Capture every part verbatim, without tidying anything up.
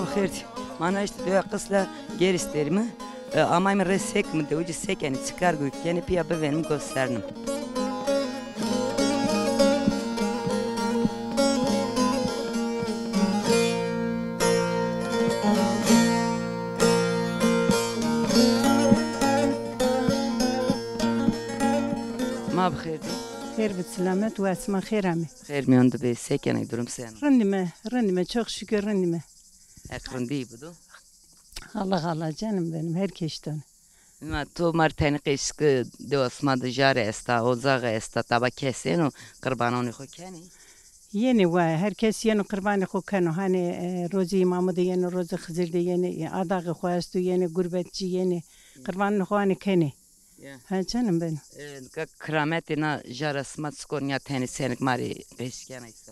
Xêr dî. Ma na îşte dewa Qisla gerî sterîme. E, amayme rê sek mi de, ucî sekenî çikar guykenî pîya bivênim, gosternim. Ma bi xêr dî. Xêr bi silamet, wa sima xêr amê. Xêr mîyon de bê, se kenê, durum se yeno? Rindîme, rindîme, çok şükür rindîme. Heq rindî bido. Allah Allah canım benim, her keşton. Ma to mar tenî qeşki dewa sima de jare esta, ocaxe esta, taba kes êno, qirbanonê xo kenê? Yenê wa, her kes yeno qirbanê xo keno. Hanê, e, rozê îmamî de yenê, rozê Xizir de yenê, e, adaxê xo esto yenê, gurbetçî yenê, qirbanonê xo hanê kenê. Ya. Ha canım benim. E, nika kirametê na jara sima çik o, ya tenê senik ma rê qeşkena îsa?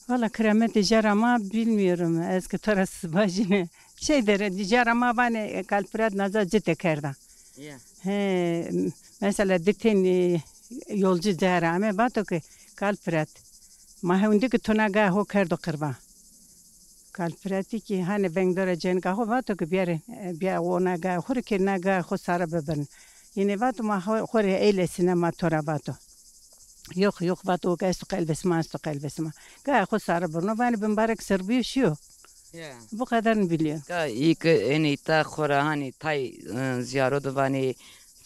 Valla kirametê jara ma bilmiyorum. Ez ki to ra vajîne. Şey dere, jara ma vanê, e, Kalpirat naza cite kerda. Ya. He, mesela di ten, e, yolcu cara ame, vato ki Kalpirat, ma hewndî ki to na gaya xo kerdo qirban. Kalpiratî kî hanê vengdora cenika xo vato ki biyarê, e, biya o na gaya xo rê kê na gaya xo sare bibirn. Yine vato ma xo, xo rê eylesine ma to ra vato. Yok, yok, vato o esto qelbê sima, esto qelbê sima. Gaya xo sare birno, vanê bimbarek ser bîyo şîyo. Ya. Bu kadarını biliyorum. Ka î ki enê îta xo ra hanê tay, e, ziyaro de vanê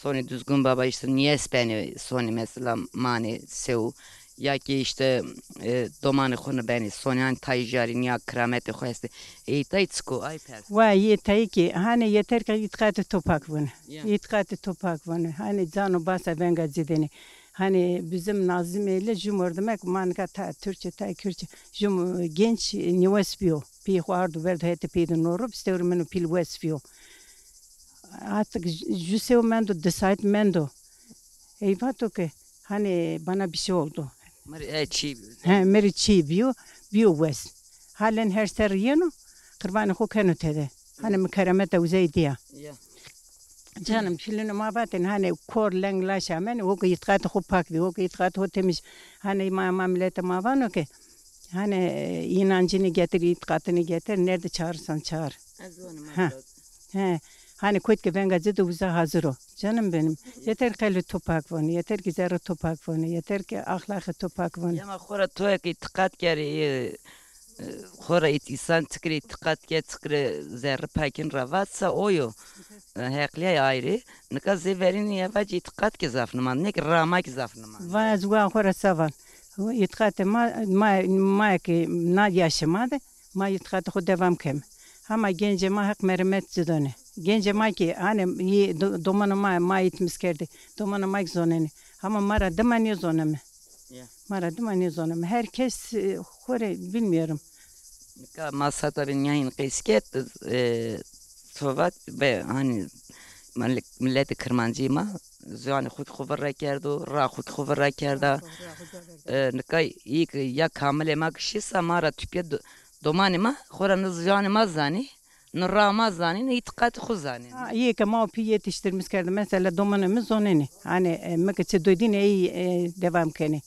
sonê Duzgun Baba, îşte niyes benê sonê mesela manê sew. Ya ki îşte, e, domanê xo nîbenê, sonî hanî tayî jarî nîya kirametê xo estê. Ey tayî çik o, ay pers. Wa yê tayî ki, hanê yeter ki îtîqatê to pak vûne. Ya. Îtîqatê to pak vûne. Hanê cano basa venga ci denê. Hanê bizim Nazim Eyle jû mordimek, ma nika ta Türkçe, ta Kürtçe, jû genç nîwes bîyo. Pîyê xo ardo verdo hetê pîyê de no ro, vistewrê min û pîl wes bîyo. Artık jû sew mendo, di saet mendo. Ey vato ki, hani bana bir şey oldu. Mi rê, e, çî bîyo. He, mi rê çî bîyo, bîyo wes. Halen her serr yeno, qirbanê xo keno tede. Hani mi kerameta uzey dîya. Ya. Canım, şilino ma vatên, hani kor leng laş amenê, ho ki îtîqatê xo pak bî, ho ki îtîqatê xo temiz. Hani ma, ma milete ma vano ki, hani, e, inancını getir, itikadını getir, nerede çağırırsan çağır. Ez zonî ma. Ha. He. Hani kot ki venga ci de uza hazır o. Canım benim. Yeter ki qelbê to pak vûne, yeter ki zerrê to pak vûne, yeter ki axlaqê to pak vûne. Ya ma xora to ki îtîqat kerê, e, e, xora ît-, însan çik rê îtîqat ke, çik rê zerrê pakîn ra vatsa o yo. E, heqlîyay ayrî. Nika zê verînî ya vacî îtîqat ki zaf nimand, nê ki ra ma ki zaf nimand. Va ez wa xora sa van. Îtîqatê ma, ma, ma ki na yaşê ma de, ma îtîqatê xo devam keme. Hama gencê ma Heq meremet ci done. Gencê ma ki, hani, yê do-, domanê ma, ma îtmis kerdê. Domanê ma ki zonenê. Hama ma ra dima nêzoneme. Ya. Ma ra dima nêzoneme. Her kes, e, xo rê bilmiyorum. Nika ma sata bin nîya hîn qeşket, e, to vat be, hani, mil-, miletê Kirmancî ma, ziwanê xo ki xo virre kerdo, ra xo ki xo virre kerda. E, nika î ki ya kamilê ma ki şîsa ma ra tupîye do-, domanê ma, xora ni ziwanê ma zanê, ni ra ma zanê, ni îtîqatê xo zanê. Ha, îyê ke ma û pî yetiştirmiş kerde. Mesela domanê mi zonenê. Hani, e, mi ke çi dodîne ey, e, devam kenê.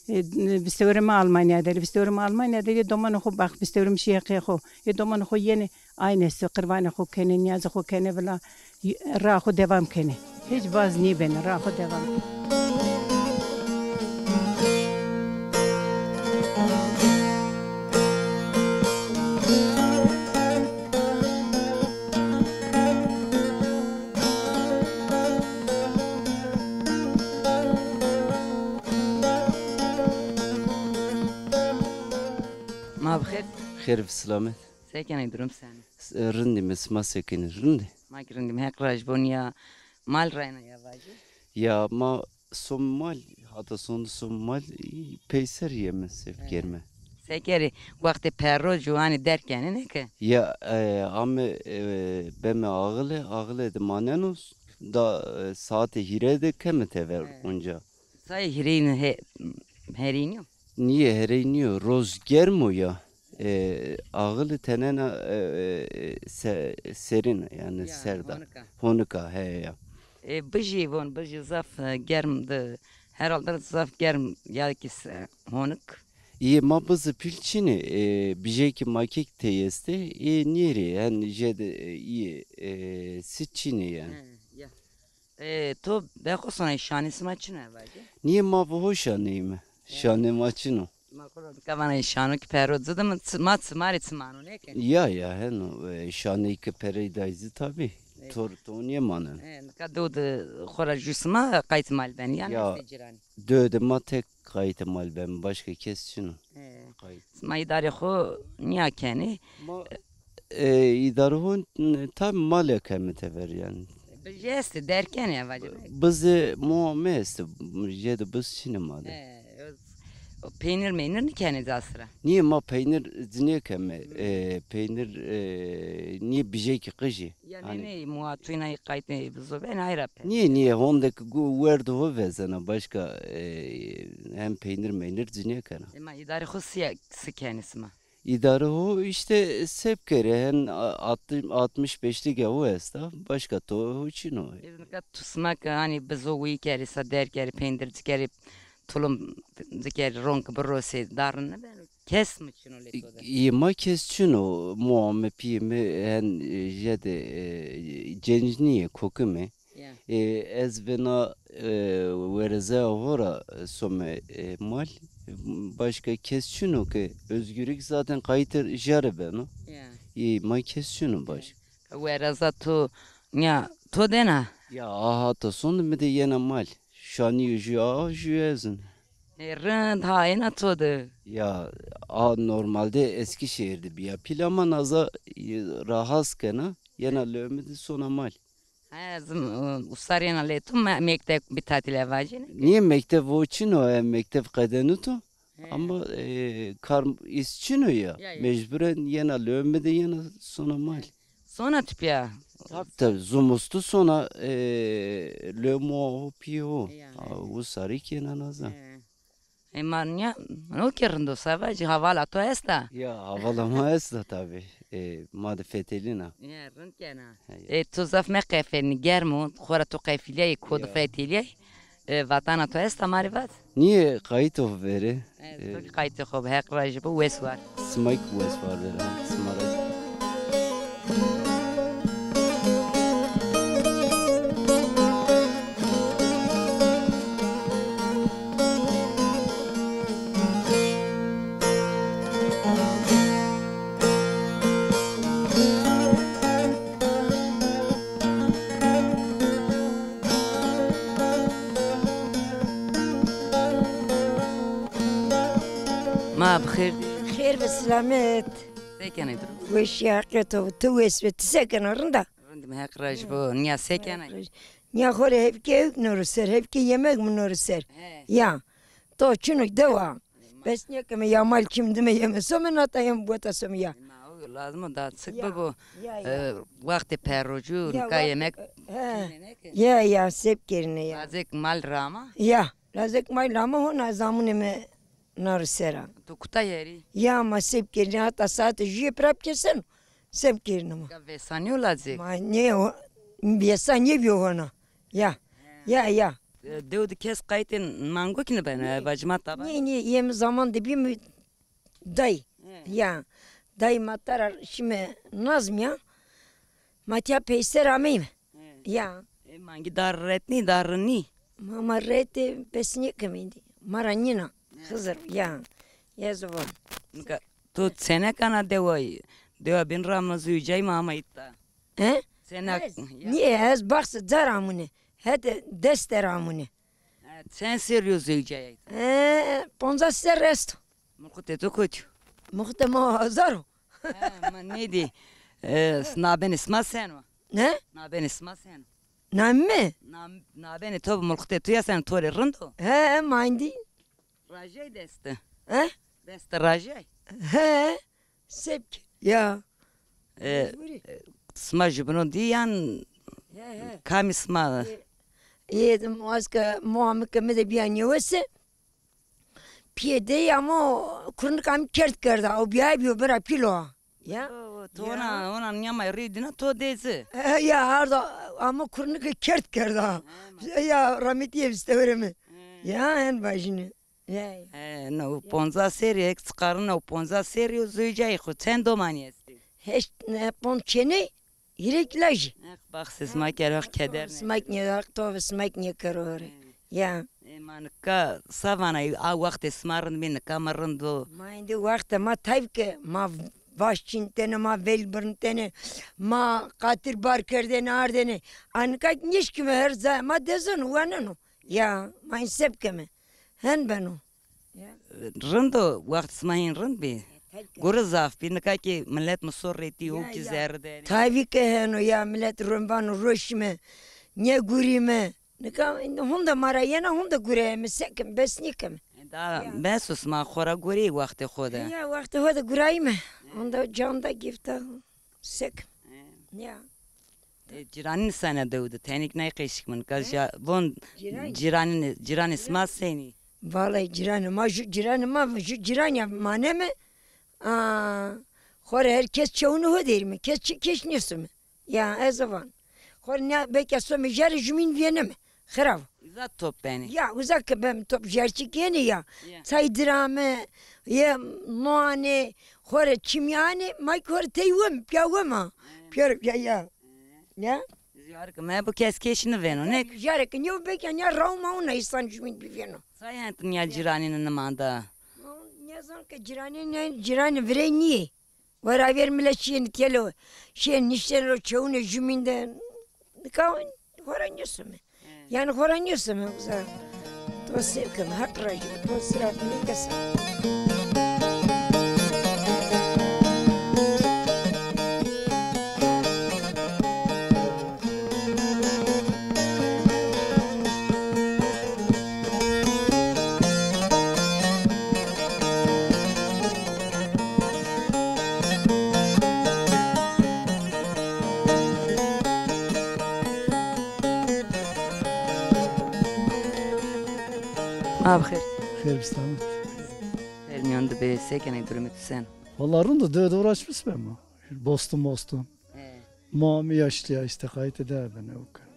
E, vistewrê mi Almanya der, vistewrê mi Almanya der, yê domanê xo bax, vistewrê mi şî heqê xo. Yê domanê xo yenê aynesi, qirvanê xo kenê, niyazê xo kenê vila, ra xo devam kenê. Hiç vaz nêbenê, ra xo devam kenê. Ma bi xêr. Xêr bi silamet. Se kenê, durum seno? S-, rindîme, sima se kenê, rindî? Ma ki rindîme, Heq rajî bo. Nîya mal rayna ya vajî? Ya ma som mal, hata sondu som mal, î, peyser yeme, sef kerme. Se kerê, wextê perro ciwanî derg kenê, nê ke? Ya, e, ame, e, beme axile, axile de maneno, da, e, saate hîre de keme tever onca. Sayê hîrêyî he-, herênî yo? Nîye, herênî yo. Roz germ o ya. E, axili tenena, e, e, se-, serîn, yani ya, serda. Honika. Honika, he ya. E, bijî von, bijî zaf, e, germ de, herhalde zaf germ ya ki se-, honik. Îyê ma bizi pîl çinê, e, bijekî ma kek tey estê, ê nêrê, hen jede, e, îyê, e, sit çinê yanî. He, ya. E, to be xo sonay şanê sima çin o vacî? Nîyê ma bi ho şaneyîme. He. Şanê ma çin o. Ma xo ra nika vana şano ki pero cide mi, çi-, ma çimarê çimano nêke? Ya, ya, heno, e, şaney ki perey dayzî tabî. E. Tor to nêmanen. E, nika dew de xo ra jû sima qayt mal ben, yanî estê cîranî. Dew de ma tek qaytê mal beme, başka kes çin o. He. Qayt. Ma îdarê xo nîya kenê. Ma, e, îdarê xo, n-, tam male keme tever yanî. Bijê estê, derg kenê vacî. Bizê moa mi estê, jêde biz çinê ma de. He, o peynir meynir nîkenê ca sira? Nîyê ma peynir ci nêkeme, e, peynir, e, nîyê bijekî qijî. Yanî nê, moa tu îna qaytê bizo benê, ay ra pe. Nîyê, nîyê, honde ki gu-, werd ho vezena, başka, e, hem peynir meynir ci nêkena. Ema îdarê xo si, si kenê sima? Îdarê ho îşte seb kerê, hen a-, altmış, altmış beşlîge ho esta, başka to ho çin o. Ê, nika tu sima ki hanî bizo wî kerê, sa der kerê, peynir ci kerê, tulum ci kerê, ronk birosê, darrin nêbeno? Kes mi çin o lê to de? Î, ma kes çin o, moa mi, pîyê mi, hen, e, jêde, e, cenc nîyê, kokim ê. Ya. E, ez vêna, e, werezaya ho ra some, e, mal. Başka kes çin o ki, özgürlük zaten qaytê jare beno. Ya. Î, ma kes çin o başka. Wereza to, ya, to dena? Ya, aha, to sonde mi de yena mal. Şanîyo jû a, jû ez in. E, rind ha ena to de. Ya, a normalde Eskişehir de bîya pîl ama naza, e, rahatsız kena, yena lewê mi de sona mal. Ha, ez, e, usar ena lê to me-, mekteb bi tatil vacîne? Nîyê, mekteb o çin o, e, mekteb qedenu to. He. Ama, e, kar îs çin o ya. Ya, ya. Mecburen yena lewê mi de yena sona mal. Sona tu pîya? Tab, tab, zumustu sona, e, lewê moa ho, pîyê ho. Ya, ya. A, usarî kena naza. He. E, ma nîya, no ke rind o, sa vacî, havala to esta? Ya, havala ma esta tabî. E, ma de fetelîna. Ya, rind kena. He, ya. E, to zaf meqefelnî, germ o, xora to qefilîyayî, ko de fetelîyayî. E, vatana to esta, ma rê vat? Nîyê, qaytê xo verê. E, to kî qaytê xo bi, Heq rajî bo, wes war. Sima kî wes war de, sima ra. Ma bi xêr dî. Xêr ve selamet. Se kenê diro? Weşîya, heqê to, tu wes ve, ti se kena, rind a? Rind me, Heq rajî bo. Nîya se kenê? Nîya xo rê hevkê ewk noro ser, hevkê yemek mi noro ser. He. Ya. To çino dewa. Bes nêkeme ya, mal kim dime yeme some, nata yem bota some ya. Ma o lazim o da çik bibo. Ya, ya. E, wextê perrocû, nika yemek. He. Ya, ya, seb kerine ya. Lazek mal rama? Ya, lazek mal rama, hona zamunê mi naro sera. Tu kuta yerî? Ya, ma seb kerine, hata saete jûye pira bikeseno. Seb kerine ma. Ka vesanîyo lazek? Ma nê o, vesa nêbîyo hona. Ya. Ya, ya. E, dew de kes qaytê mango kî nêbeno, e, vacî ma taba? Nê, nê, yê mi zaman de bî mi day. He. Ya. Day ma tara şîme Nazmî ya. Ma tîya peyser ameyme. He. Ya. E, mangî dar ret nî, dar nî. Ma, ma retê bes nêkeme îndî. Ma ra nîna. He. Xizir, ya. Ya ziwan. Nika, to çene kana dewayî. Dewa bin ra ma zewcay ma ama îta. He? Çenak, ya. Nîye, ez baxsê ca ra amune. Hete dest der amune. E, çend serrî yo zewcayay? E, poncas serr esto. Muxitê to kotî yo? Muxitê ma hazar o. E, ma nêdî. E, s-, nabenê sima sen o? Ne? Nabenê sima sen o? Namê mi? Nam-, nabenê to, muxitê to ya sen o, to rê rind o? He, ma îndî. Rajay dest de. He? Dest de rajay. He. Sebk ya. E, mecburî. E, sima jubino dî yan? He, he. Kamî sima? E, e, de muaz ke moa mi ke mi de bîya nêwese. Pîyê dey amo kurnika mi kerd kerda. O bîya bîyo bira pîlo. Ya. O, o, to ona, ona nîyama rî dîna to dê ci. E, ya arda amo kurnike kerd kerda. He, ma. Ya rahmetîye vistewere mi. He. Ya en vajîne. Ya, ya. E, no, ponza serrî, ek çiqarina û ponza serrî û zewcayî xo. Çend domanî estî? Heşt, e, ponc çêney, hîrêk lajî. Ex, baxsê sima kero, Heq keder nêkero. Sima kî nê, Heq tovê sima kî nêkero hore. Ya. E, ma nika sa vana, a wextê sima rind bî, nika mi rind o. Ma êndî wextê ma tayb ke ma vaş çîntêne, ma veyl birntêne, ma qatir bar kerdêne, ardêne. A nika kî nêşkîme her cayê ma dezeno, waneno. Ya, ma hîn se bikeme. Hen beno. Ya. Rind o, wext sima hîn rind bî. Gure zaf bî, nika kî milet mi so rêtî, o kî zerrî derî. Tayvî ke heno ya, milet ron vano roşîme, nêgurîme. Nika honde ma ra yena, honde gureyeme, se keme, bes nêkeme. Da bes o, sima xo ra gurî wextê xo de. Ya, wextê xo de gurayîme. Honde can da gifta, se keme. Ya. E, cîranîn sene dew de, tenîk ney qeşik min. Ka ja, von cîranî, cîranî sima senî? Vallahi cîranê ma, ju cîranê ma, ju cîranî ya maneme. A, xo rê her kes çewunê ho derîme. Kes çi keş nêsome. Ya, ez van. Xo rê ne belkî some jare jumîn vîyeneme. Xirav. Uza top benê. Ya, uza ke bem top jerçik yenê ya. Ya. Çay dirame, ye noane, xo rê çimî anê, ma kî xo rê tey wem, pîya wema. Pîya rê pîya ya. Ya? Jare ke mebo kes keş nêvêno, ne? Jare ke nêbo belkî ya raw ma ona însan jumîn bivêno. Say hent nîya cîranîne nimanda? Nêzan ke cîranîne, cîranî virey nîyê. Wera ver mile şîyêne têlo, şîyêne niştêne ro çewunê jumîn de. Nika xo ra nêsome. Yanî xo ra nêsome uza. To se keme, Heq rajî bo, to sira bîne kes. Ma bi xêr. Xêr bi selamet. Xêr mîyan de bê, se kenê, durumê tu sen? Valla rind o, dewe de uğraşmış be ma. Boston, Boston. He. Ma mi yaşlı ya işte, qaytê de bene o kadar.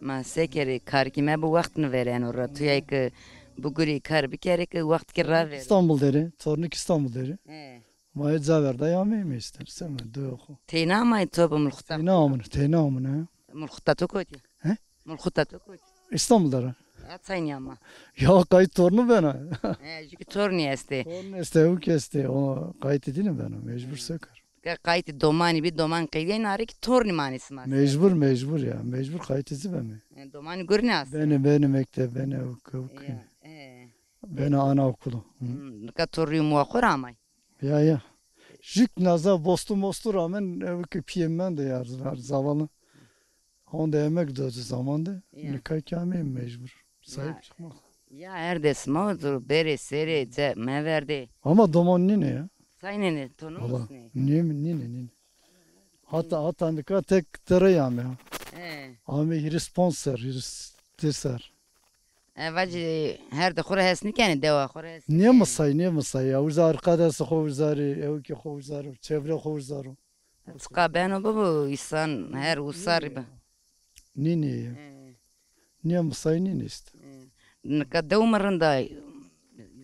Ma se kerê, karkî mebo wext nêvêreno ra. Tu yay ke bigurî, kar bikerê ke wext kî ravêrê. İstanbul derê, tornik İstanbul derê. He. Ma yê ca verda ya ameyme işte, seme, do xo. Teyna amay to bi mulxuta? Teyna amune, teyna amune. Mulxuta to kotî? He? Mulxuta to kotî? İstanbul derê. Ya çaynî ama. Ya qayt tornu bena. He, jû kî tornî estê. Tornî estê, ew kî estê. O qaytê dîne bena, mecbur se kar. Ke qaytê domanî bî, doman qedîyay, nare kî tornî manê sima. Mecbur, mecbur ya. Mecbur qaytê ci beme. E, domanî gurne aslında. Bene, bene mekteb, bene ew ke, ew ke. Ya, e. Bene anaokulu. Hı. Hmm, nika to rî muwa xo ra amay? Ya, ya. Jû kî naza bostu mostu ramen, ew ke pîyê mende ya, zavallı. Honde emek do ci zaman de. Ya. Nika kî ameyme mecbur. Sahip çıkmak. Ya, her des ma dur, berê serê, ce meverdê. Ama doman nîne ya. Say nêne, to nêmusnê? Nîne, nîne, nîne. Hatta, hatta nika tek tere ame ya. He. Ame hîris ponc ser, hîris di ser. E, vacî her de xo ra hes nêkenê, dewa xo ra hes nêkenê. Nêmisay, nêmisay ya. Uza arkadaşê xo uza rê, ew kî xo uza rê, çevre xo uza rê. Çiqa beno bibo, însan her usar bi. Nînê ya. He. Nêmisay nînê îşte. He. Nika dew mi rind a,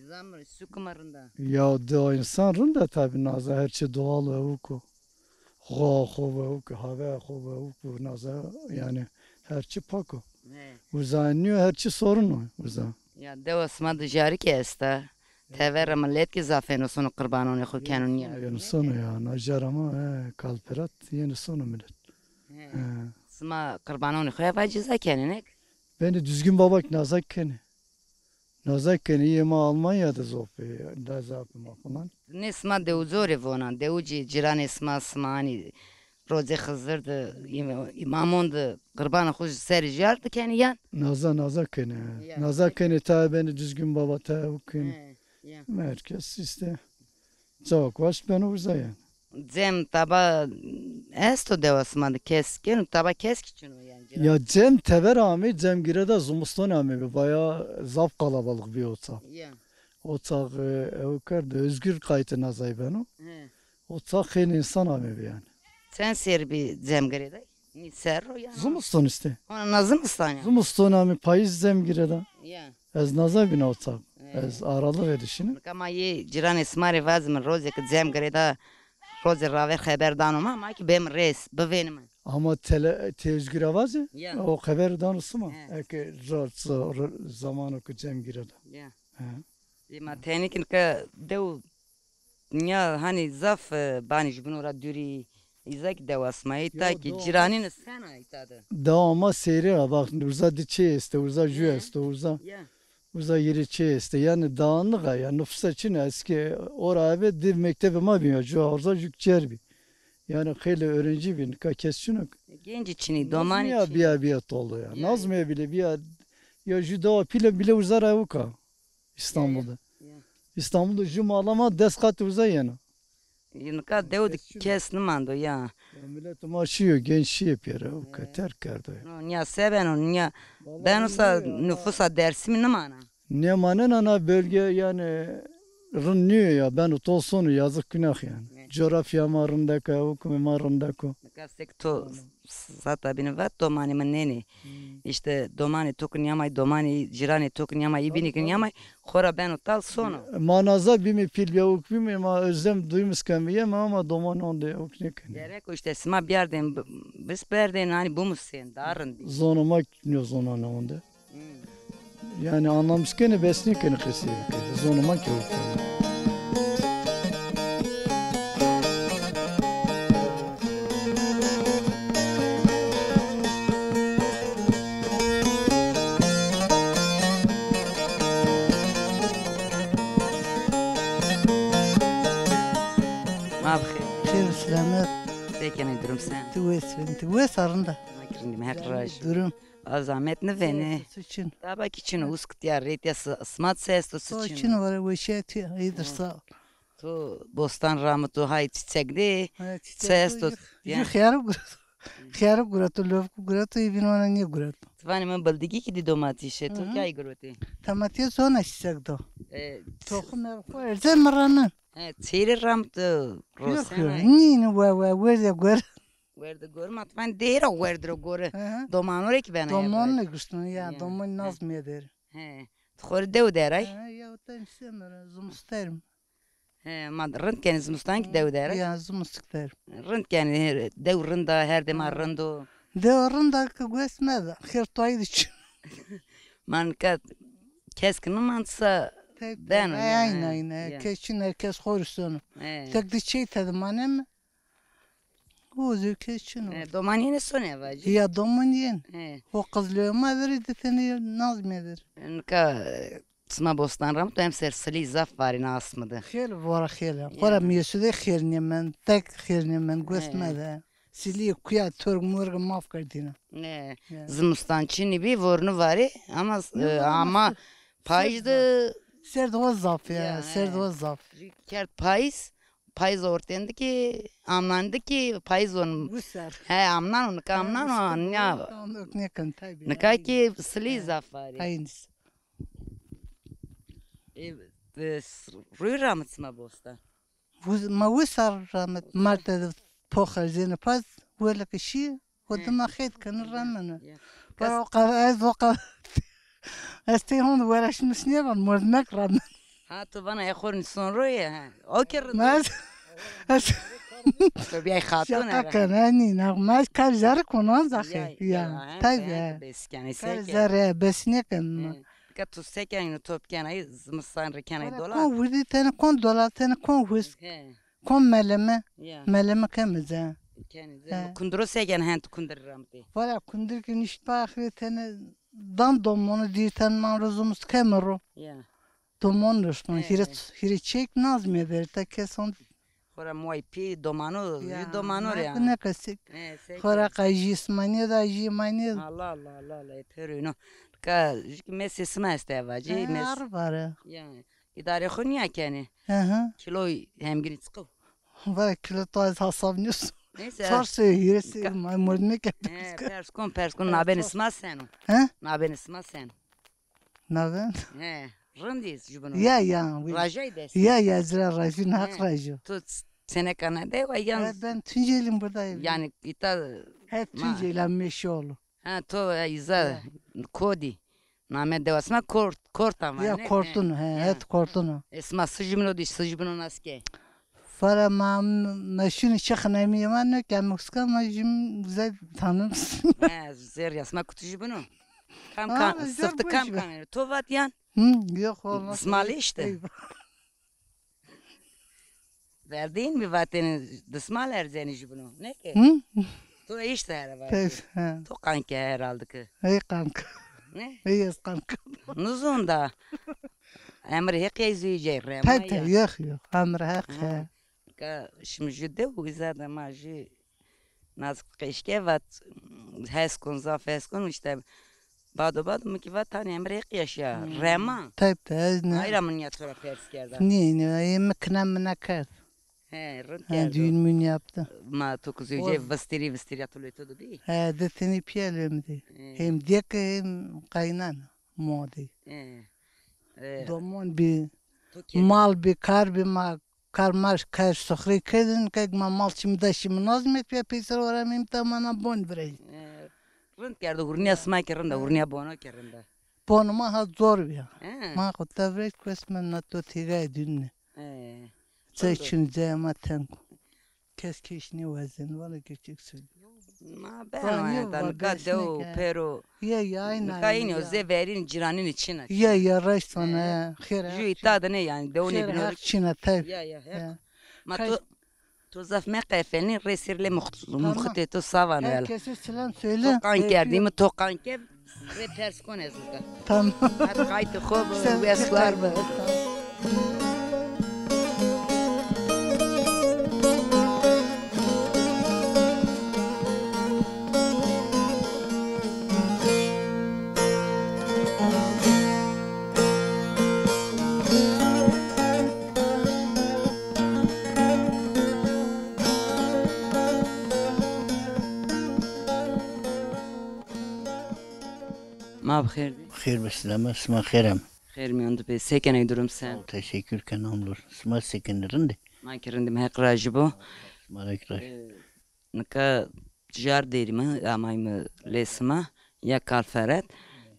zam mi, sûk mi rind a. Ya, dewa însan rind a tabi, naza her çî doğal o, ewk o. Xo, xo ve ewk, have xo ve ewk, naza, yanî her çî pak o. He. Uza nîyo, her çî sorun o uza. Ya, dewa sima de jarikî esta. Tevera milet kî zaf êno sono qirbanonê xo keno nîya. Êno sono ya, na jara ma, he, kalperat, êno sono milet. He. He. Sima qirbanonê xo eva cî za kenê, nek? Benê Düzgün Baba kî naza kenê. Naza kenê, yê ma Almanya de zopê, da zaf ma falan. Nê sima dewucorê vona, dewucî cîranê sima, sima hanî rocê Xizir de, îm-, îmamon de qirbanê xo serê jar de kenê yan? Naza, naza kenê. Ya. Naza kenê, ta benê Düzgün Baba, ta ew kenê. He, ya. Merkez işte. Cawak waşt beno uza yanî. Cem taba esto dewa sima de, kes keno, taba kes kî çin o yanî, cîran? Ya cem tever amê, cem gireda zimiston amê bi. Baya zaf kalabalık bî o çax. Ya. O çax, e, ew kerd, Özgür qaytê nazay beno. He. O çax xeylê însan amê bi yanî. Çend ser bî cem gireda? Nî ser ro ya? Zimiston işte. Ona na zimistan ya. Zimiston amê, payîz cem gireda. Ya. Ez naza bîna o çax. He. Ez aralık edişini. Nika ma yê cîranê sima rê vazîme, rozê ke cem girêda, rozê raver xeber dano ma, ma kî bêm rês, bivênime. Ama tele, têzgîra vazî? Ya. O xeber dano sima. He. Eke ra, ra, zamano ke cem girêda. Ya. He. Ê ma tenê kî nika dew nya hanî zaf, e, banî jubîno ra dûrî. Îza kî dewa sima ê, ta kî cîranîne sena îta de. Dewa ma seyre ra, bak, uza di çê este, uza jü esto, uza, uza yirê çê este. Yanî dağınık a, ya nüfusa çin a. Eski ora eve di mektebê ma bî ya, jü orza jü çer bî. Yanî xeylê öğrenci bî, nika kes çin o. Gencî çinî, domanî çinî. Bîya bîya toldo ya. Nazmîye bîle bîya, ya jü dewa pîle bîle uza ra ewk a. İstanbul'da. Ya. İstanbul'da jü mala ma des qat uza yena. Nika dew de kes nimando ya. Ya millet ma şiyo, genç şiye pêre, o ke terk kerdo ya. No, nia se beno, nia beno sa nüfusa Dersimî nimana. Nêmanena na bölge yani rind nîyo ya, beno tol sono, yazık günah yani. Coğrafya ma rindek a, hukmê ma rindek o. Nika sek to Zata bîne vat, domanê mi nênê. Hmm. Îşte domanê to ki nîyamay, domanê cîranê to ki nîyamay, î bînî ki nîyamay, xo ra beno tal sono. Ma naza bîme pîl bîya ûk bîme, ma özlem duymuşken bîyeme ama domanê onde ûk nêkenê. Gerek o îşte sima bîyardên, b-, bis berdên, hanî bimusên, daha rind bî. Zonê ma nîyo zonanê onde. Hmm. Yanî anlamış kenê, bes nêkenê qesey bikerê. Zonê ma kewt kenê. Ma bi xêr. Xêr û selamet. Se kenê, durum sen? Ti wes ben, ti wes a, rind a? Ma kî rind îme, Heq razî. Durum. A zahmet nivênê. Çi esto, çi çin. Taba kî çin o, usk tîya, rê tîya, s-, sima çi esto, çi çin o? Çi çin o, ware weşîya tîya, iyidir, sağ ol. To bostan ramito, hay çiçek de, çi esto? Jü xiyarî gurato. Xiyarî gurato, lewku gurato, î bîn wana nêgurato. Ti vanê mi bildigî kî dî domatîşe, to kî ay gurotê? Domatîye zona çiçek do. E, toxum ev xo erze mi ranin. E, çêrê ramito, rosena. Nîn, we, we, werde gore. Werde gore, ma ti vanê dêra werde gore. Hı hı. Domano rê kî bena ya. Domon ne guştun ya, domon naz meder. He. Ti xo rê dew der ay? He, ya ten semera, zumusterim. He, ma rind kenê zimustan kî dew der ay? Ya, zumust der. Rind kenê, dew rind a, her dema rind o. Dew rind a ki gues meda, xêr to ay de çin. Ma nika kes ki nimand sa beno ya. Aynen, aynen. Kes çin, her kes xo rê sono. Tek di çey tede maneme. O zewkê çin o. E, domanî yenê sonê vacî? Ya, domanî yenê. He. O qizlê ma verî di tenê naz meder. Nika, e, sima bostan ra mi to emser silî zaf varîne asmi de. Xêl vora xêl. Xora mîyesu de xêr nêmend, tek xêr nêmend, gues mede. Silî kuya torg morg maf kerdîne. Ne. Ya. Zimustan çinî bî, vornû varî ama, e, ama payîz de. Serd wa zaf ya, serd wa zaf. Kerd payîz, payîz ortên de kî, amnan de kî payîz on. Wisar. He, amnan o, nika amnan o, nya. Nêken tabi. Nika kî silî zaf varî. Payîz. E, e, s-, rûy ra mi sima bostan? Ma wisar ra mi, marte de pox erzêne paz, wele ki şî, o dima xeyt kenî remene. Bara o qada ez o qada ez tey hon uğraşmış nêvan, mordmek ramen. Ha, tu vana e xo rê nîson ro ye, ha. O ke rind. Ez, ez. To bîyay xatun. Şaka ken, ha, nî, na, ma ez kar zerre konan zaxê. Ya, tabi. Bes kenê, kar zerre, bes nêken ma. Ka tu se kenî, top kenî, zimistan rê kenî dola. Kon wirdî tenê, kon dola tenê, kon husk. He. Kon meleme. Ya. Meleme keme ze. Kenê ze. He. Kundiro se kenê, hend kundir ramtê? Valla kundir ki nişt baxre tenê dan domonu dîr ten man ro zumust keme ro. Ya. Domon nişton. He. Hîre, hîre çek naz meder ta keson. Xora muay pî domanu, ya, jü domanu re. Ne kesik. He, se. Xora qajî smanî da jî manî. Allah Allah Allah Allah, e, perûno. Ka jü ki mesê sima este vacî. He, mes- ar vare. Ya. Îdarê xo nîya kenê? Hı hı. Kîlo hemgirî çiqo? Vay, kîlo to ez hesab nîyo. Neyse. Çar sey, hîrê sey, ma mordmek. He, pers kon, pers kon, nabênê sima sen o? He? Nabênê sima sen o? Nabên? He, rindî jubino. Ya, ya. Rajay bes. Ya, ya, zira rajî, naq rajo. To seneka nade wa yan? Ben Tunceli'm buradayım. Yani ita. He, Tunceli, Meşeoğlu. Ha, to, e, îza kodî. Name dewa sima Kort, Kortan var, ya ne? Kortun, he, he, het Kortun o. E, sima sijibino di, sijibino naske. Fara ma, ma şunu çi xnemîye ma ne ke muska ma jim güzel tanım. He, zer ya sima kutu jibino. Kam kam, sıftı kam kam. To vat yan. Hı, yok olmaz. Smalê işte. Verdîn mi vatêne dismal erzenî jibino, ne ke? Hı? To eşte here vatê. Pes, ha. To qanke herhalde ki. Hey qank. Ne? Hey ez qank. Nizon da. Emir heq ya züyce rema ya. Pete yok yok. Emir heq ya. Ka şimdi jü de uza da ma jü nazik qeşke vat hes kon zaf hes kon işte. Bado bado mi ki va tanê emrê heq yaşa. Hmm. Rema. Tayb de ez ne. Ayra min ya to ra pers kerda. Nê, nê, e, mi kina mi nekerd. He, rind kerdo. Ha, düğün mün yaptı. Ma to ki zewce vistiri vistiri ya to lê to de bî. He, de tenê pîya lê mi de. He. Hem dek hem qaynan ma de. He. He. Domon bî, mal bî, kar bî, ma Karmaş kar sofrayı kerdin, kek ma mal çimi da şimi nazmet ya peyser ora mim tamana bon virey. E, rind kerdo, hurniya sima ki rinda, hurniya bono ki rinda. Bono ma ha zor ya. He. Ma xo ta virey kues ma na to tîgay dünne. He. Zey çin zey ma tenko. Kes keş nêwazeno, valla gerçek söylüyorum. Ma beno enta nika dew pêro. Ye ya, aynen. Nika înî yo zê verîn cîranînî çin a. Ye ya, raşt vana, xêr. Jû îta de nê yanî, dew nêbîno. Heq çin a, tayb. Ya ya, heq. Ma to, to zaf meqefelnî, rê sêr lê muxitê to sa vano yala. Herkese selam söyle. To qan kerdî mi, to qan ke. Rê pers kon ez nika. Tamam. Hadi qaytê xo bi, wes war bi. Ma bi xêr dî. Xêr bi, selame, sima xêr ame. Xêr mîyan de bê. Se kenê, durum se? Teşekkür ken, hamdolsun. Sima se kenê, rind ê? Ma ki rind îme, Heq razî bo. Sima ra kî razî. E, nika jar derîme, amayme lê sima, ya Kalferet.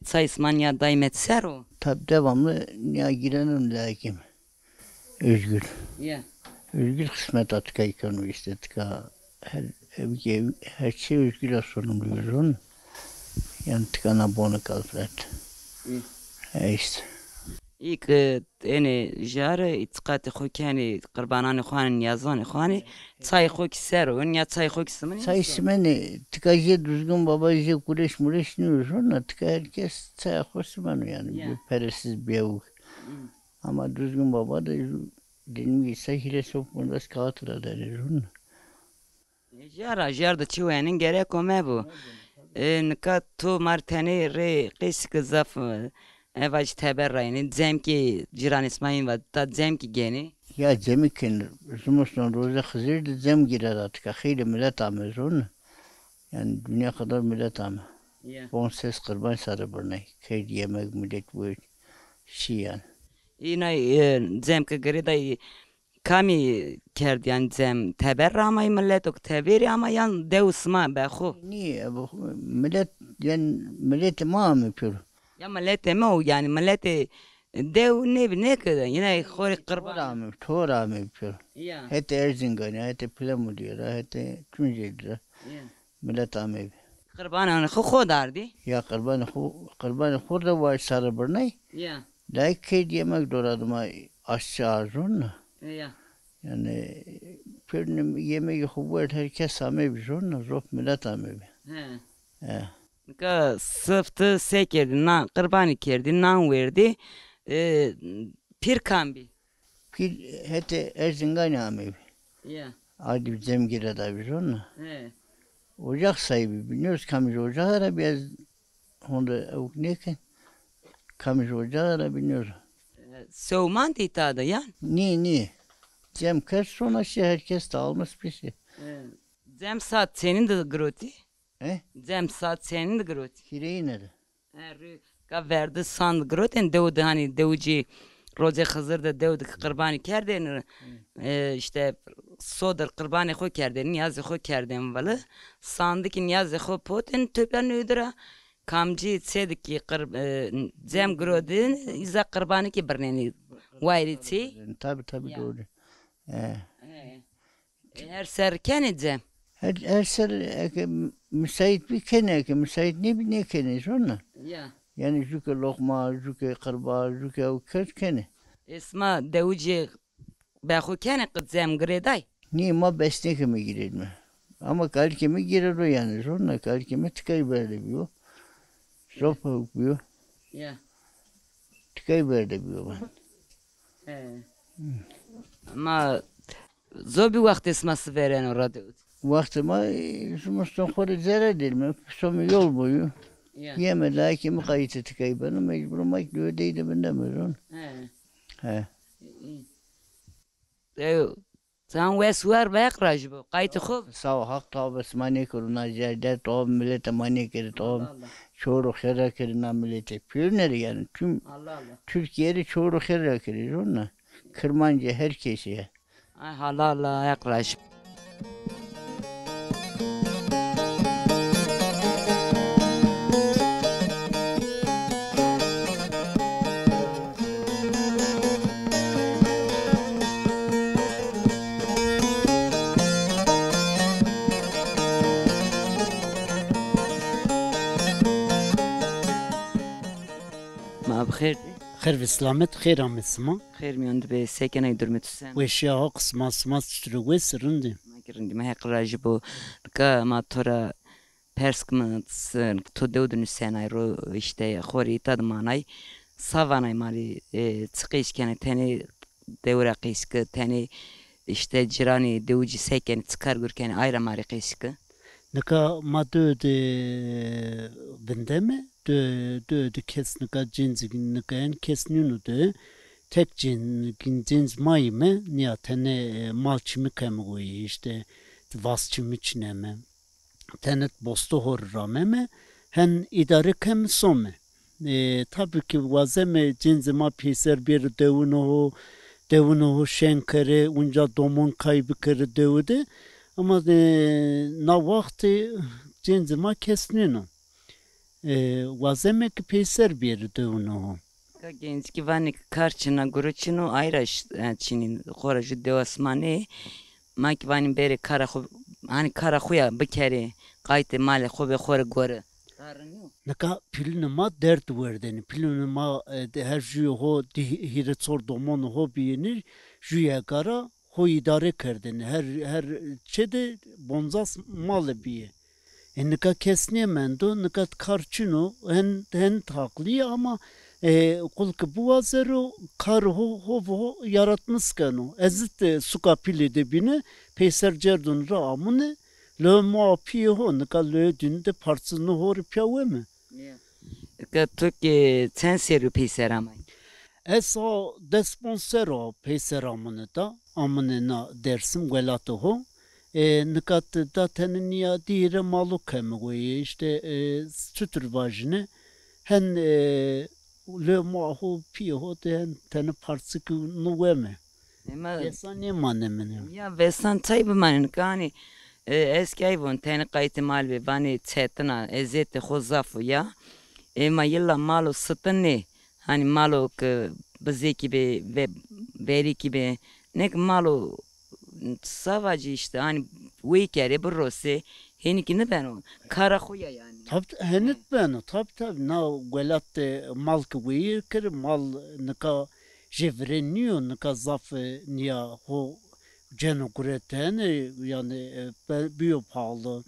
Çay sima nîya dayme ser o? Tab devamlı nîya gîrenîme layikîme. Özgür. Ya. Özgür kısmet a tika keno işte, tika her ev, ev, her şey Özgür a sorumlu yüzün. Yani tika na bonî Kalferet. Hı. E işte. Î ki enê jare îtiqatê xo kenê, qirbananê xo anê, nîyazanê xo anê, çayê xo kî ser o, ya çayê xo kî simenê? Çay simenê, tika jê Duzgin Baba, jê kureş mureş nîyo zona, tika herkes çaya xo simeno yani, ya, bir peresiz bir ew. Hı. Ama Duzgin Baba da Dedim ki se hîrê sop bundas kağıt ra derê zon. Jara, jar de çi wenin gereko mebo. E, nika to mar tenê rê qesî ki zaf, e, eva jî teber ra yenê. Cem ki cîranê sima yin va, ta cem ki genê. Ya cemi kin, zimiston roze Xizir de cem gîre ra tika. Xeylê milet ame zon. Yani dünya kadar milet ame. Ya. Bon ses qirban sarê birnay. Kerd yemek milet bu şî yani. Îna, e, cem ke girêday, kamî kerd, yan cem teber ra amay milet, o teberî ama yan dew sima be xo? Nî, e, bu milet, yan miletê ma amê pêro. Ya miletê ma o, yani miletê dew nêbi, nêkirde, yine xo rê qirban. Tor amê, tor amê pêro. Ya. Hetê Erzinganî ra, hetê Pilemurîye ra, hetê Tunceli ra. Ya. Milet amê bi. Qirbananê xo xo dardî? Ya qirbanê xo, qirbanê xo de var sarê birnay. Ya. Layik kerd yemek dora dima aşçı a zon na. Ya. Yani pêrune yemegê xo werd, herkes amê bi zon na, zof milet amê bi. He. He. Nika sifte se kerdî, na, qirbanî kerdî, nan werdî, e, pîr kam bî? Pîr hetê Erzinganî amê bî. Ya. Ardî bi cem gîre da bî zon na. He. Ocak sahibi bî. Nêz kamij ocax ra bî, ez honde ewk nêken. Kamij ocax ra bî nêz. E, sewmandî îta de yan? Nî, nî. Cem kerd sona şi, herkes de almış bir şey. E, cem saat senin de girotî? E? Cem saat senin de girotî? Hîrêyine de. E, rê ka verdi sand girotên dew de, hanî dew cî rocê Xizir de dew de qirbanî kerdên, e, işte sodir qirbanê xo kerdên, niyazê xo kerdên vili. Sandikî niyazê xo potên topya newdira. Kamcî çê de kî qir-, e, cem girodin, îza qirbanî kî birnenî wayirî çî. Tabii, tabii, doğru. E. E, her ser kenê cem? Her, her ser eke müsait bî kenê, eke müsait nêbî nêkenê, zona. Ya. Yani jû ke loqma, jû ke qirba, jû ke ew kerd kenê. Esma dewicê be xo kenê qi cem girêday? Nê, ma bes nêkeme girêdme. Ama kalikê mi girêdo yani, zona, kalikê mi tikay berde bîyo. Zop hewk bîyo. Ya. Tikay berde bîyo ben. He. Ma zobî wextê sima sivereno radyo? Wextê ma, e, zimiston xo rê zere dêrme, pisomê yol boyu. Ya. Yeme, layikê mi qayîtê tikay beno, mecbur ma kî dewe dey de vindeme zon. He. He. Ew, can wes war be, Heq rajî bo. Qaytê xo. Sağ ol, Haq tawa be sima nêkero, na jerde tawa miletê ma nêkerê, tawa çor û xêr ra kerê na miletê. Pêrune rê yani, tüm Türkiye rê çor û xêr ra kerê, zona. Kirmancê her kesî ye. Ay halala, Heq rajî. Ma bi xêr dî. Xêr ve selamet, xêr ame sima. Xêr mîyon de be, se kenay, durmê tu sen? Weşîya Haq, sima, sima çitur o, wes, rind î? Ma kî rind îme, Heq rajî bo. Nika ma to ra pers kime, s-, to dew de nusenay ro, îşte xo rê îta de manay. Sa vanay ma rê, e, çi qeys kenê, tenê dew ra qeys ke, tenê îşte cîranê dewicî se kenê, çi kar gur kenê, ay ra ma rê qeys ke. Nika ma dew de vindeme, dew, dew de kes nika cêncî nika en kes nîno de. Tek cên-, cêncî ma yîme, nîya tenê, e, mal çimî keme weyî, îşte vas çimî çineme. Tenê bosto ho rê rameme, hen îdare keme some. E, tabii ki wazeme cêncê ma peyser bêro dewunê ho, dewunê ho şen kerê, unca domon kay bikerê dewu de. Ama, e, na waxtê cêncê ma kes nêno. E, wazeme ki peyser bêrê dewunê ho. Ka genc ki vanê ki kar çin a, guro çin o, ay ra ş-, e, çinî, xo ra jû dewa sima nê. Ma ki vanî berê kara xo, hanî kara xo ya bikerê, qaytê malê xo be, xo rê gore. Nika pîlunê ma derd werdenê. Pîlunê ma, e, de her jûyê ho di hî-, hîrê çor domonê ho bîyênî, jûyê gara ho îdare kerdêne. Her, her çê de poncas male bîye. E, nika kes nêmendo, nika kar çin o, hen, hen haqlî yê ama, e, qul ki biwazero, kar ho, ho, ho yaratmîş keno. Ez ît, e, suka pîlê de bîne, peyser cerdon ra amune, lewê moa pîyê ho, nika lewê dînî de parçe no ho rê pîya weme. Ya. Ke to ke çend serrî peyser amay? Ez a des ponc serr o peyser amune da, amune na Dersim welatê ho. E, nika ti da tenê nîya di hîrê malo keme weye, îşte, e, çutur vajîne, hen, e, lewê moa ho, pîyê ho de hen tenê parçikî no weme. Ema vêsan nêmaneme. Ya vêsan tay bimanê, nika hanî, e, ez kî ay von, tenê qaytê mal bê, vanê çetin a, ezîyetê xo zaf o ya. Ema yilla malo sitin nê. Hanî malo ke bizêkî bê, ve-, verîkî bê. Nê ke malo sa vacî îşte, hanî wey kerê, birosê, hênî kî nêbeno. Kara xo ya yanî. Tab-, henit beno, tab-, tab-, na welat de mal ki weyî kerê, mal nika jê virên nîyo, nika zaf, e, nîya ho ceno guretene, yanî, e, be-, bîyo pahalı.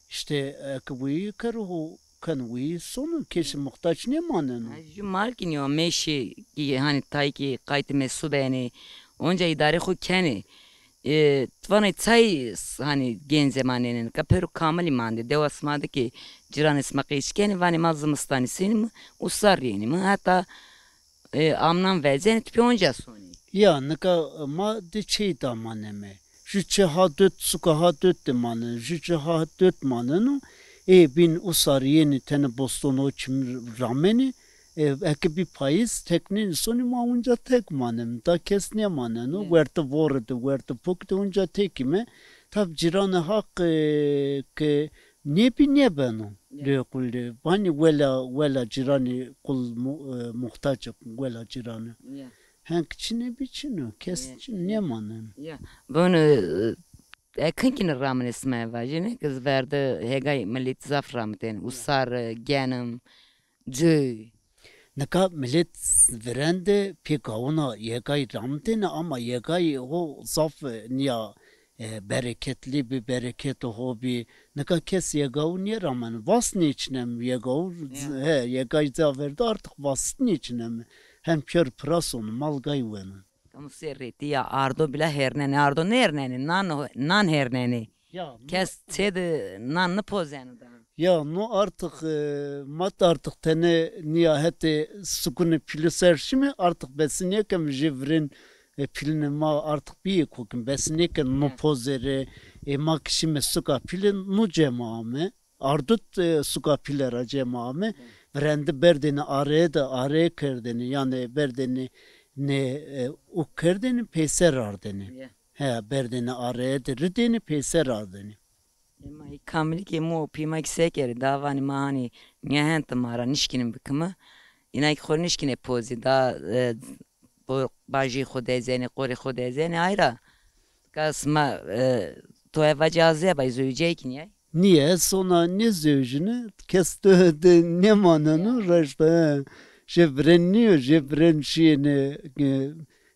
Îşte, e, eke weyî kero ho, keno weyî sono, kesî muxtac nêmaneno. Ha, jû mal kî nîyo, mêşî kî, hanî tay kî qaytê mesu benê, onca îdarê xo kenê. E, ti vanê çay s-, hanî gencê ma nênê nika, pêro kamilî mandê. Dewa sima de kî cîranê sima qeys kenê, vanê ma zimistanî senîme, usar yenîme. Heta, e, amnan vecenê, ti pê onca sonê. Ya, nika ma di çey da maneme. Jû çê ha dot, suka ha dot de maneno, jû çê ha dot maneno. Ê bîn usar yenî, tenê boston ho çimî ramenî. E, eke bî payîz, tek nênî sonî, ma unca tek maneme. Da kes nêmaneno. Nê. Wertê vore de, wertê pok de unca tek îme. Tab cîranê Haq, e, ke Nêbî nêbeno. Ya. Lê qulê vanî wela, wela cîranî qul mu-, e, muhtac, wela cîranî. Ya. Henk çinê bî çin o, kes çin nêmaneno. Ya. Bunu, e, e, kinkîne ramine sima vajîne, ki verde hêgay millet zaf ramitenê. Usar, e, genim, cuy. Nika millet virende pê gawuna yegay ramitenê ama yegay ho zaf, e, niya, e, bereketlî bî, bereketê ho bî. Nika kes yegawu nêrameno. Vas nêçinem yegawu, he, yegay ca verde artık vas nêçinem. Hem pîyor pira sono, mal gay weno. Kamu serrê tîya ardo bîla hernenê, ardo nêhernenê, nan, nan hernenê. Ya, kes çê de nan nipozeno da. Ya, no artık, e, mat artık tenê niya hetê sukunê pîlî ser şîme, artık besinêkem jê virên, e, pîlinê ma artık bîyê kokin, besinêken no pozerê, e, ma ki şîme suka pîlî, no cema ame. Ardut, e, suka pîle ra cema ame. Virendi berdêne areye de, areye kerdêne, yanî berdêne nê, e, uk kerdêne, peyser ardêne. He, berdêne areye de ridêne, peyser ardêne. Ema î kamilîkê mi û pî ma kî sekerê, da vanî ma hanî nîya hente ma ra nişkînin bikime. Îna kî xo nişkînê pozî, da, e, bo-, bajî xo dezenê, qorê xo dezenê, ay ra. Ka sima, e, to eva cazî bay zewicey kî nîyay? Nîye, sona nêzewicîne, kes de, de nêmaneno, reşta, he. Jê virên nîyo, jê virên şîyêne, e,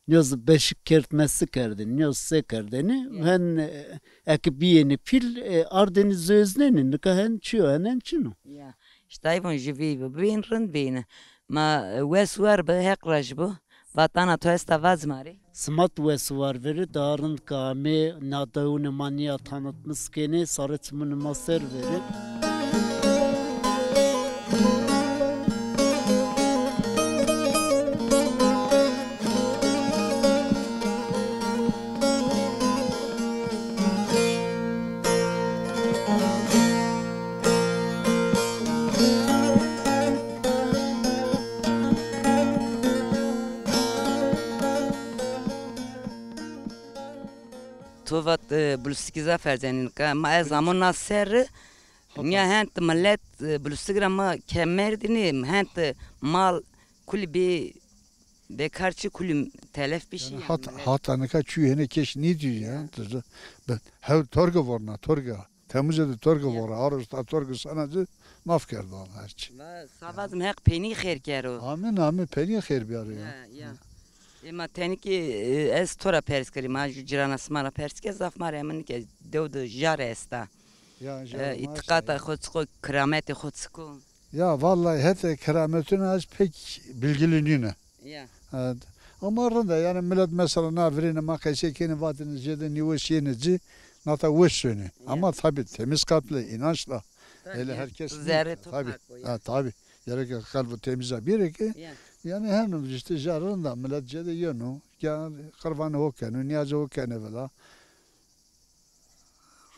nîyo zî beşik kertmesi kerdêne, nîyo se kerdêne, hen, e, eki bîyêne pîl, e, ardêne zewznenê, nika hen çîyo, henen çin o. Ya, îşte ay von jû vî bibîn rind bîne. Ma, e, wes war bi, Heq raj bo. Vatana to esta vaz ma rê. Sima di wes û war verê, daha rind ke amê, na dewunê ma nîya tanitmis kenê, sarê çimunê ma ser verê. To vat, e, Bulûstikî zaf erzenî nika. Ma ez amo na serre, nîya hent milet, e, Bulûstik ra ma ke merdînî, hent mal kulî bî bekar çi, kulî telef bî şî. Yanî hat-, hata nika çû hêne keş nîdî ya. Hew torge vorna, torge. Temûze de torge vore, arosta torge sana ci maf kerdo her çi. Va, savazim Heq peynî xêr kero. Amîn, amîn, peynî xêr biyaro ya. Ya, ya. Ema tenî kî, e, ez to ra pers kerî, ma jû cirana sima ra pers ke, zaf ma rê emin ke dew de jar esta. Ya, jar e, îtîqata xo çik o, kirametê xo çik o? Ya, vallahi hetê kirametûna ez pek bilgili nîne. Ya. Evet. Ama rind a, yanî milet mesela na virêne ma qesey kenê vatêne jêde nîweş yenê ci, nata weş sonê. Ya. Ama tabi temiz kalple, inançla. Tabi, öyle herkes zerre değil. Tabi. Ha, tabi. Gerek kalbu temiz a bîrê ki. Ya. Yanî hem işte jar rind a, milet jêde yeno. Ya, qirvanê ho keno, niyazê ho kenê vila.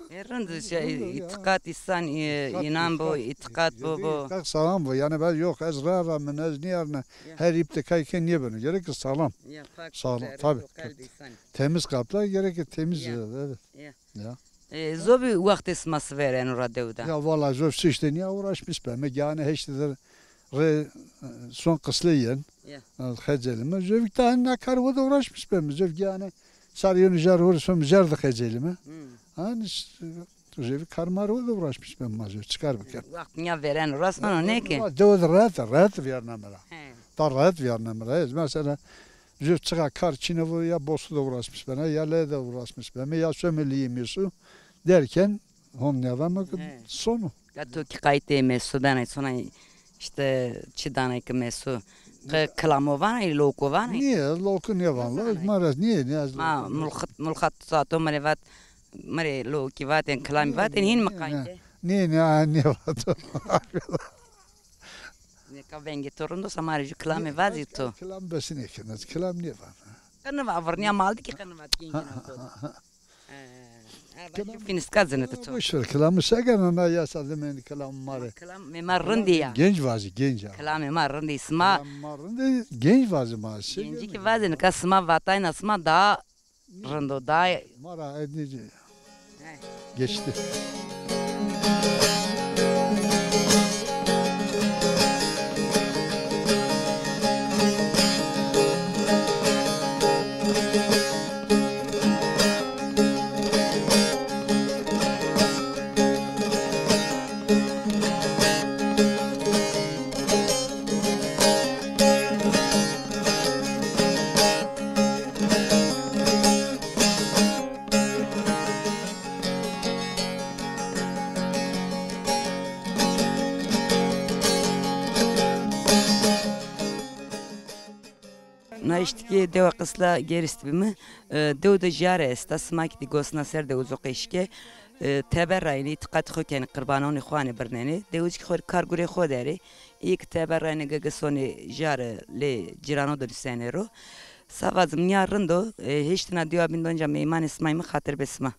E, rind, şey, îtîqat însan, e, înan bo, îtîqat bo, bo. Îtîqat sağlam bo. Yanî ben yok, ez ra ra min, ez nîyarne, her îp de kay ke nêbeno. Gerek ki sağlam. Sağlam, tabi. Temiz kaplar gerek ki temiz, evet. Ya. E, zobî wextê sima sivereno ra dew de? Ya valla zov sişte nîya uğraşmış be. Me gane heşte de rê, e, son qisle yen. Ya. E, xecelime. Zovîk daha ne kar o da uğraşmış be. Zov gane sar yenu jar hori son jar da xecelime. Hmm. Hani s-, zovîk kar mar o da uğraşmış be ma zov çıkar biken. Wextî nîya vereno ra sona ne ki? Dew de rahat, rahat viyarna mera. He. Da rahat viyarna mera. Ez mesela zov çıka kar çine vo ya bosu da uğraşmış bena, ya le de uğraşmış bena, ya sömeli yemiyorsun derken Hon nêvame ke sonu. Ya to kî qaytê mesu danay, sonay işte çi danay ke mesu. Ke kilamo vanay, loko vanay? Nîye, loko nêvan. Lok ma ra nîye, nîye. Ma mulxat, mulxat sato ma rê vat, ma rê lokî vatên, kilamî vatên, hîn mi qaytê? Nîye, nîye, nîye vato. Nika vengê to rind o, sa ma rê jû kilamê vazî to. Kilam besinê kena, kilam nêvan. Qiniva vurnîya mal di kî qiniva kî. Fîniska zinite to. Boş ver, kilamı se gene na yasa dimeni kilamı ma rê. Kilamê ma rindî ya. Genç vazî, genç ya. Kilamê ma rindî sima. Kilamê ma rindî, genç vazî ma. Gencî kî vazî nika sima vatayna sima daha rind o, daha. Ma ra ednî geçti. Na eştîkê dewa Qisla Gerîst bîme. E, dew de jare esta, sima kî dî gosna ser de uzo qeşîke. E, teber raynê, îtîqatê xo kenê, qirbanonê xo anê birnenê. Dewicikê xo rê kar gurê xo der ê. Îyê kî teber raynê, gegesonê jare lê cîrano de nusenê ro. Sa vazim, nîya rind o. E, hêştîna dewa bîn de onca meymanê sima îme, xatir be sima.